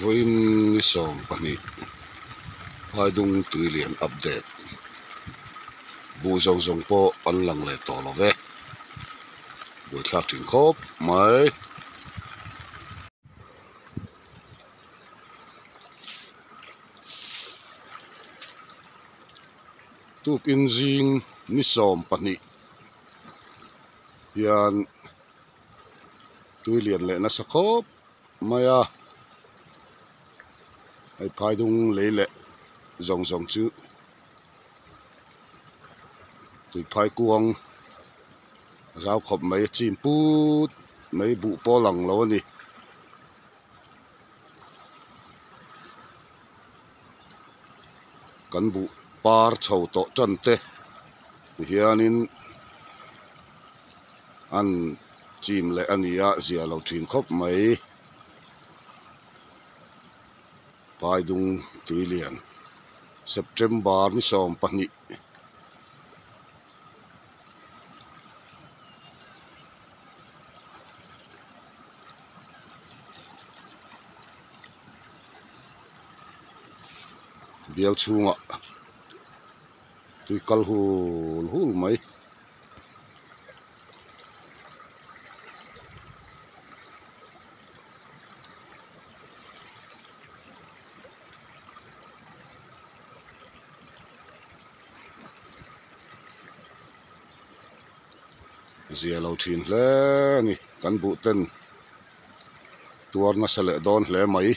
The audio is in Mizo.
Vawiin ni 12 Phaidung Tuilian update buh zawng zawng pawh an lang leh tawh lo ve buaithlak thin khawp mai. Tukin zing ni 12 hian tui lian leh nasa khawp mai a, hei phaidung lei leh zawng zawng chu tui phai kuang a zau khawp mai a chim put mai buh pawh a lang lo a ni. Kan buh par chho tawh tan te tihianin an chim leh a ni a zia lo thin khawp mai. Paidung Tuilian September ni 12. Bial chhungah tui kal hul hul mai. Zia lo thin hle a ni kan buh ten tuar nasa leh dawn hle mai.